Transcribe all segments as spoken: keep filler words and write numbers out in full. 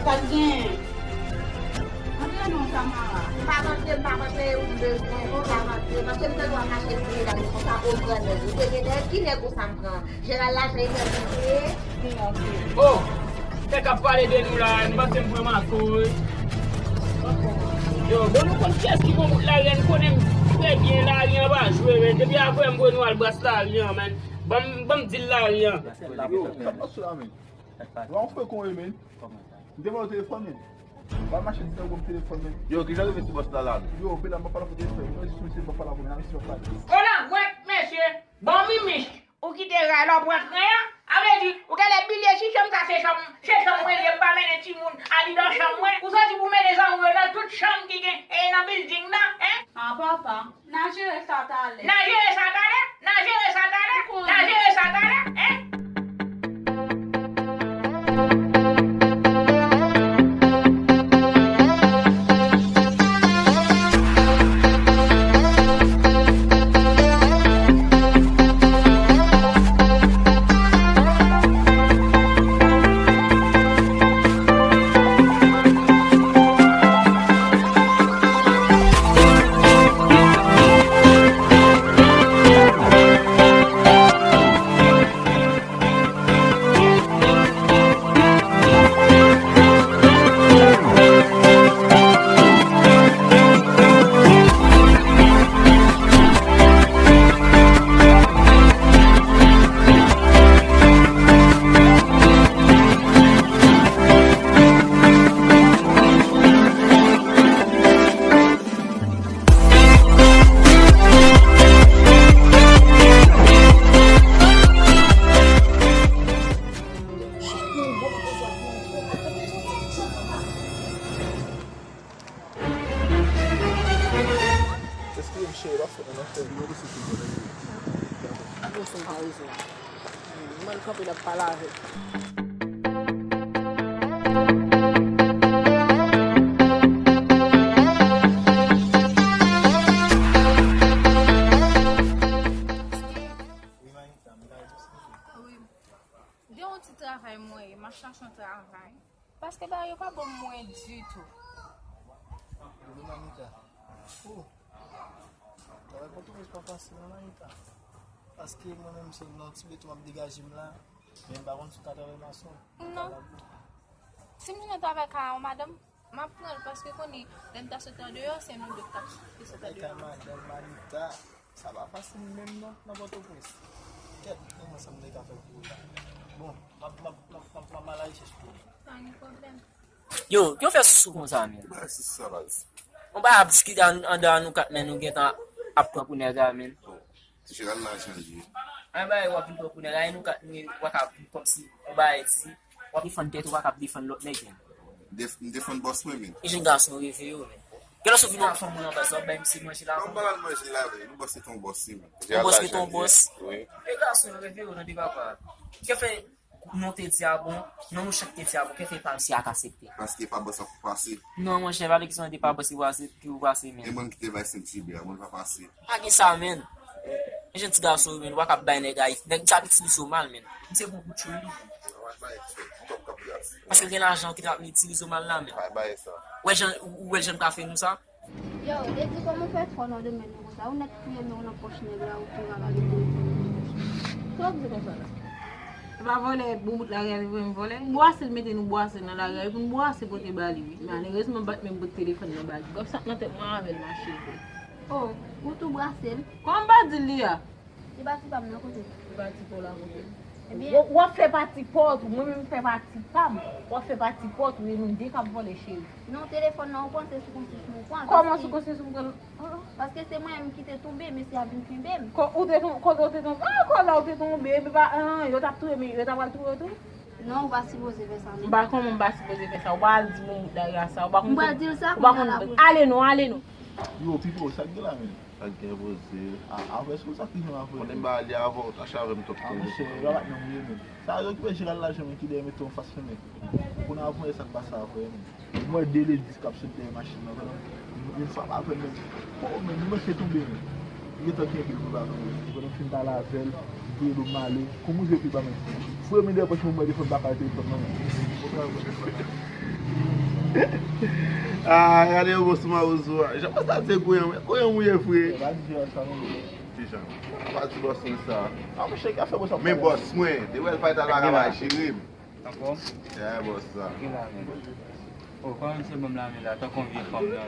Sa k gen? Antre non, Tamara. M p ap antre, m p ap antre, ou bezwen, m p ap antre, paske m te dwe mache sou medam yo konsa, o grandèt. Ou te gen nèg, ki nèg ou sa m pran? Jeral la, se nèg ou te ye? Oh! Nèg ap pale de nou la, m panse m pran mato, wi. Yo, bon, nou konn kiyès ki bon bout lari a, nou konnen m trè byen lari an pa jwe, men. Depi apre m voye nou al bras lari an, men. Ban m, ban m di l lari an. Yo, sa k pase la, men? Wa yon frekon wi, men. M te ba w telefòn, men. Ba mache di tankou m telefòn, men. Yo, kijan rive sou bòs la la, men? Yo, pè la, m pa pale pou telefòn. Mwen jis mesye, m pa pale pou men, mesye, pa pale. Kola gwèt, mesye. Bon, Mimich, ou kite ray la, ou pran tren an? A vle di, ou genlè bliye si chanm sa se chanm, se chanm mwen ye, m pa mennen timoun al dan chanm mwen. Ou soti pou mennen zanmi w yo nan tout chanm ki gen, e, nan bilding nan, en? A, papa. N a jere sa talè. N a jere sa talè? N a jere sa talè? N a jere sa talè? En? Eskize m, cheri, pa fè nan fè. Bon, se pa rezon. Mwen kanpe l ap pale avè l. Wi, Manita, m ta eksplike. Wi. Gen yon ti travay mwen ye, m ap chache yon travay. Paske bagay yo pa bon mwen ditou. Wi, Manita. Oh. Travay Pòtoprens pa fasil non, Manita. Paske mwen menm se nan ti beton m ap degaje m la, men m pa konn si w ka travay mason. Non. Si m jwenn yon travay kay yon madanm, m ap pran l paske konnen lè m ta sot andeyò, se nou de k t ap sot andeyò. Travay kay madanm, Manita, sa pa fasil menm non, nan Pòtoprens. Kèt, men mwen sa m te ka fè pou ou la. Bon, m ap, m ap, m ap, m ap, m ap al rechèch pou ou. Pa gen pwoblèm. Yo, yo fè sousou konsa, men. Ki bagay sousou sa, baz? Yon bagay ap diskite an-, anndan an nou kat, men nou gentan ap pran pou nèg la, men. Jeral la chanje. An bagay w ap vin pran pou nèg la, e nou kat, men w ap vin kòmsi yon bagay di, w ap defann tèt ou, w ap defann lòt nèg, men. Def-, m defann bòs mwen, men. E jèn gason yo reveye yo, men. Genlè si w vin wè fanm ou nan baz la, w ap bay misye manje la. Fanm pa al manje la, men. Yon bòs se ton bòs, wi, men. Yon bòs se ton bòs. Wi. E gason yo reveye yo nan de papa. Ki fè Nou te di a bon, non nou chak te di a bon, kè fè pa misye ak aksepte. Paske pa bòs la pou pase. Non, monchè, pa de kesyon de pa bòs ki pase, ki pou pase, men. E mwen ki te bay sent jibè a, mwen pa pase. Pa gen sa, men. E jèn ti gason, men, w pa kab bay nèg a, nèg sa ap itilize w mal, men. Misye gon kout chou li. Paske l gen lajan ki t ap itilize w mal la, men. Ou wè jan, ou wè jan l ka fè nou sa? Yo, Edi, kòman w fè twò nan domèn yo konsa? Ou nèt fouye men w nan pòch nèg la, ou tou rabaye telefòn nan pòch. Sa w ap di konsa la? Se pa vòlè bon bout lari a te voye m vòlè? Bwase l mete nou bwase nan lari a, epi n bwase pote ba li, wi. Malerezman, m pa t menm pote telefòn nan ba li. Gòf sa k nan tèt mwen avè l mache vre. Oh, ou tou bwase l? Kòman m pa di l li a? E pa ti pa m nan kote? E pa ti pa w la kote? Ebyen, w, w ap fè pa ti pa w tou, mwen menm m fè pa ti pa m. W ap fè pa ti pa w tou, e nou de k ap vòlè, cheri. Non, telefòn nan, ou panse sou konsyans mwen ou pran l? Kòman sou konsyans ou pran l? Ah, ah. Paske se mwen menm ki te tonbe, mesye a vin kenbe m. Kò, ou te ton-, kote ou te tonbe? Ah, kò la ou te tonbe, epi pa, ah, yo t ap touye, men yo ta pral touye w tou? Non, ou pa sipoze fè sa, non. M pa, kòman m pa sipoze fè sa? Ou pa al di moun bout lari a sa, ou pa konn. M pral di l sa, ou pa konn. Ale non, ale non. Yo, Pipo, sa k gen la, men? Sa k gen poze. A, apre sou sa ki gen apre? Konnen m pa ale avè w, tache avè m twòp. A, monchè, yo pa t nan mouye menm. Sa yo ki fè Jeral la, jan men ki dèyè mete yon fas fèmen. Pou n ap wè sa k pase apre menm. M wè de ledis k ap sot dèyè machin nan, tande. Yon fwa m ap fè menm. Oh, men, m manke tonbe, men. Li gentan kenbe l pou l pa tonbe. Pandan m fin pale avè l, m voye do m ale. Kou m rive pi ba, men, fouye men dèyè pòch mwen, m wè telefòn pa kay telefòn nan men. Bon travay, bon travay. Ah, gade yon bòs mawozo a. Jan bòs la di se gouyanm, gouyanm ou ye vre. Kijan? Pa di bòs mwen sa. Ah, monchè, ki afè bòs ap pale? Men bòs mwen, depi l pa t al lakay pa jere m. Anfòm? Yeah, bòs sa. Ki la menm? Oh, kòman misye ban m lamen la, tankou yon vye fanm nan.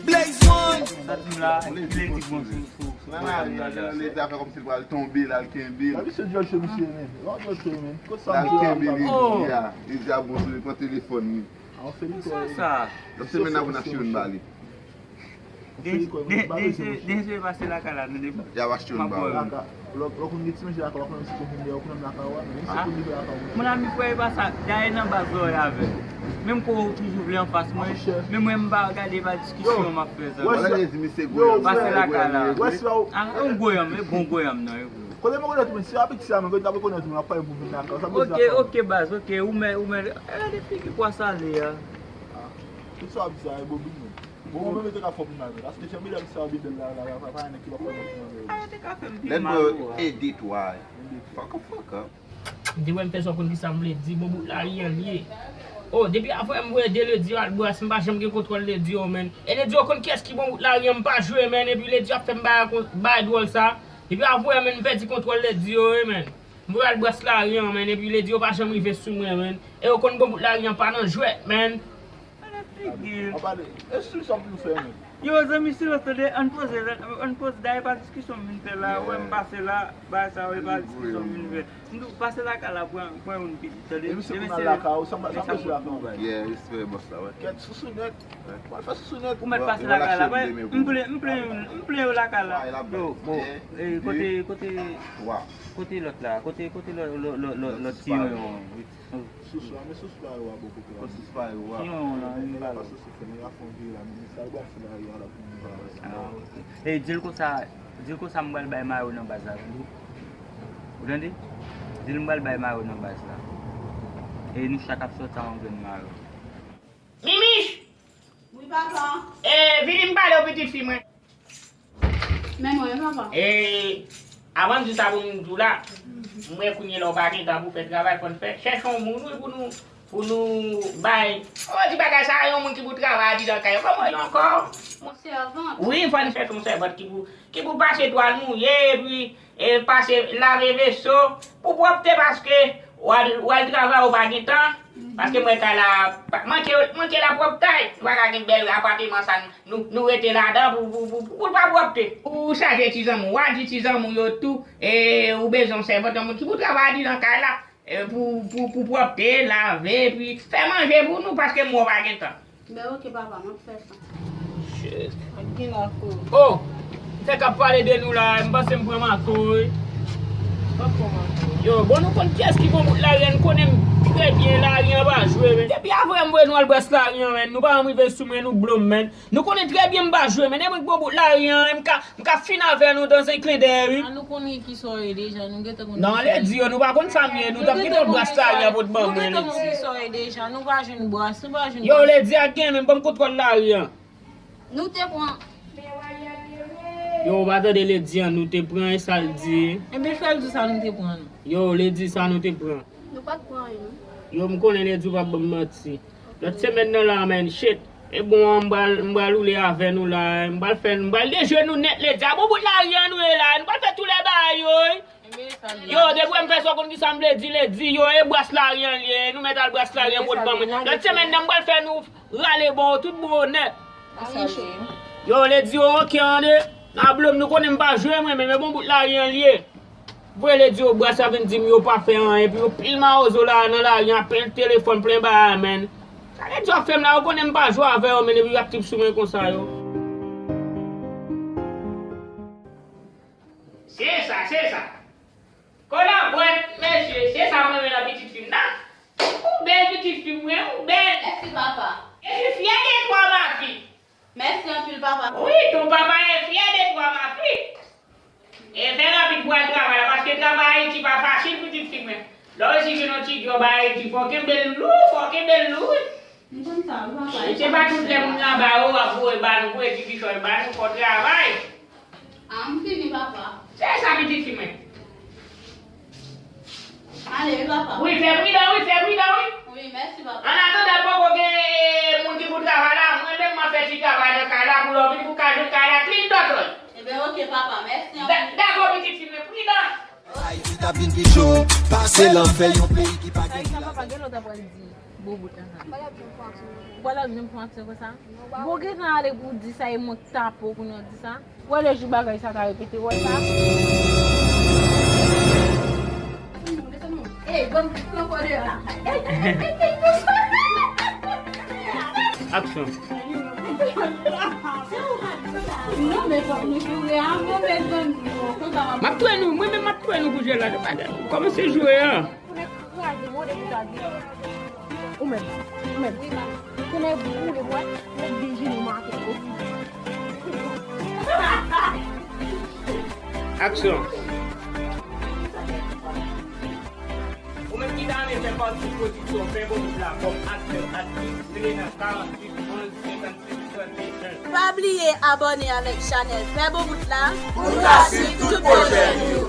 Blaze One. Sa di m la, lè di bon sou, sou, sou pwogram nan la. Lè di a fè kòmsi l pral tonbe, l al kenbe l. Misye djòl cho misye, men. L al djòl cho, men. Kote sa l al kenbe li, li a. Lè di a bon sou li, pran telefòn li. Sa, sa. Lòt semèn nan pou n achte youn ba li. Denje pase lakay la, tande. Y ap achte youn ba ou. Lè w konn gen ti manje lakay, w ap konn si konn vin dèyè, w konn lakay ou a, men se pou live lakay ou. Mon ami, frè, e pa sa. Dayè nan baz la w ye avè l. Menm kou ou toujou vle anfas mwen, men mwen m pa gade, pa diskisyon m ap fè zan. Wè sa. Pase lakay la. Wè sa. Ah, yon gwo yanm, e bon gwo yanm nan, e bon. Kote m rekonèt ou, men si w abitye a, men kote m rekonèt ou, men w ap pale pou vin lakay ou, sa vle di lakay ou. Ok, ok, baz, ok, ou mè, ou mè, gade figi pwa sale a. Ah, tout sa w ap di a, e bobin, men. Bon, mwen menm te ka fè w pi mal, men paske jan medam sa yo byen bèl la, la, la, pa, pa gen nèg ki pa fè w pi mal. Lè m te ka fè m pi mal, ou a. Edit, why? Fuck up, fuck up. M te wè m fè sa, w konn kisa m vle di, bon bout lari an l ye. Oh, depi avwè m wè de Lady al bras, m pa janm gen kontwòl Lady yo, menn. E Lady yo konn kiyès ki bon bout lari an, m pa jwe, menn, epi Lady ap fè m bagay kon, bagay dwòl sa. Depi avwè, menn, m pèdi kontwòl Lady yo, wi, menn. M voye al bras lari an, menn, epi Lady yo pa janm rive sou mwen, menn. E yo konn bon bout lari an pa nan jwèt, menn. Ala figi l. An pale. E sou sa pou nou fè, menn. Yo, zanmi, silans, tande, ann poze, ann poze, dayè pa diskisyon m vin fè la, wè m pase la, bagay sa, wè pa diskisyon m vin fè. M di w, pase lakay la, pran, pran youn piti, tande. E misye konn al lakay ou, sa m pa, sa m bezwen lakay ou. Yeah, respè bòs la, wè. Kèt sousou nèt. Ou mèt pase lakay la, wè. M plen, m plen youn, m plen yo lakay la. Yo, bon, e, kote, kote, kote lòt la, kote, kote lòt, lòt, lòt, lòt, lòt ti yon, yon. Sous la, men sous pa yo a bò kote la. Sous pa yo a. Yon la, yon pa la. Nèg la pa sou sou fè, nèg la fè yon vye la, men sa yo bwase la, yo a la pou moun. Ah, ok. E di l konsa, di l konsa m pral bay mayo nan baz la, tande? Ou tande? Di l m pral bay mayo nan baz la. E nou chak ap sòti a yon grenn mayo. Mimi! Wi, papa. E, vini m pale w pitit fi mwen. Men mwen, papa. E, avan m di sa pou m di w la, m wè kounye la w pa gen tan pou fè travay, fò n fè, chèche yon moun, wi, pou nou, pou nou bay. Ou di bagay sa, yon moun ki pou travay andidan kay yo. Kòman yo ankò? Yon sèvant. Wi, fò n chèche yon sèvant ki pou, ki pou pase twal mouye, epi e pase lave veso pou pwòpte, paske w al, w al travay, ou pa gen tan. Paske m wè kay la pa, manke, manke lapwòptay. Nou pa ka gen bèl apateman sa, nou, nou rete ladan pou, pou, pou, pou l pa pwòpte. Ou chaje ti zanmi w, w a di ti zanmi w yo tou, e ou bezwen yon sèvant, yon moun ki pou travay andidan kay la. E pou, pou, pou pwòpte, lave, epi fè manje pou nou, paske m wè w pa gen tan. Ben, ok, papa, m ap fè sa. Shit. Ak gen la, frè. Oh! M fèk ap pale de nou la, m panse m pran mato, wi. M pa pran mato. Yo, bon, nou konn kiyès ki bon bout lari an, nou konnen m trè byen, lari an pa jwe, men. Depi avwè m voye nou al bras lari an, men, nou pa janm rive sou mwen, nou blo m, men. Nou konnen trè byen m pa jwe, men depi m bon bout lari an, m ka, m ka fin avè nou dans un clin d'œil, wi. A, nou konnen kisa w ye deja, nou gentan konn kisa w ye. Non, Lady yo, nou pa konn sa m ye, nou t ap gentan bras lari an pou t ban mwen, Lady. Nou gentan konn kisa w ye deja, nou pa jwenn bras, nou pa jwenn bras. Yo, Lady a gen, men ban m kontwòl lari an. Nou te pran. Yo, ou pa tande Lady an, nou te pran, e sa l di. Enben, fè l di sa nou te pran, non. Yo, Lady, sa nou te pran. Nou pa t pran anyen, non. Yo, m konnen Lady ou p ap ban m manti. Lòt semèn nan la, man, shit. E bon, m pral, m pral woule avè nou la. M pral fè, m pral dejwe nou nèt, Lady. A bon bout lari an nou ye la. Nou pral fè tout lè bagay yo, wi. Yo, depi m fè sa, w konn kisa m vle di, Lady. Yo, e bras lari an l ye. Nou mèt al bras lari an pou l ban mwen. Lòt semèn nan, m pral fè nou rale bon, tout bon nèt. Yo, Lady, yo, ok, ande. Nan blo m, nou konnen m pa jwe mwen, men, men bon bout lari an l ye. Voye Lady yo bras la vin di m yo pa fè anyen, epi yo pil mawozo la nan lari an, pil telefòn, plen bagay, menn. Sa Lady yo ap fè m la, yo konnen m pa jwe avè yo, menn, epi y ap trip sou mwen konsa, yo. Se sa, se sa. Kolabwèt, mesye, se sa mwen renmen nan pitit fi m nan. Ou bèl pitit fi m, wi, ou bèl. Mèsi, papa. Je suis fier de toi, ma fille. Mèsi anpil, papa. Oui, ton papa est fier de toi, ma fille. E fè rapid pou al travay la, paske travay Ayiti pa fasil, pitit fi mwen. Lè w resi jwenn yon ti djòb Ayiti, fò w kenbe l lou, fò w Kenbe l lou, wi. M konn sa, wi, papa. Se pa tout lè moun nan ba yo, w ap voye ba nou, voye ti kichòy ba nou, fò travay. Ah, m fini, papa. Se sa, pitit fi mwen. Ale, wi, papa. Wi, fè pridan, wi, fè pridan, wi. Wi, mèsi, papa. An atandan, poko gen, eh, moun ki pou travay la, mwen menm, m ap fè ti travay nan kay la, pou lè w vini pou ka jwenn kay la klin dòtòy. Eben, oke, papa, mèsi anpil. Da-, dakò, pitit fi mwen, pridan. Ayiti t ap vin pi cho, pase lanfè yon peyi ki pa gen vilaj. Sa papa gen lòt apral di, bon bout la sa. Ou pa la menm fè aksyon konsa. Bon, gen tan ale pou w di sa, e mwen k tape w kounye a w di sa. Wè lè jou bagay sa ka repete, wè sa. Ey, banm pran kò deyò la. Aksyon. Non, men fòk nou joure a, move zanmi yo. Konsa w ap M ap touye nou, mwen menm m ap touye nou pou jwèt la. Kòmanse joure a. Kounye kraze mode pou ta di. Ou menm, ou menm. Kounye boule mwen, mwen di jini make. Aksyon. Ou menm ki ta renmen fè pati pwodiksyon Fè Bon Bout la kòm aktè, aktris, rele nan karanntuit onz senkanntuit trannde en. Pa bliye abòne avèk chanèl Fè Bon Bout la pou n ka swiv tout pwojè nou yo.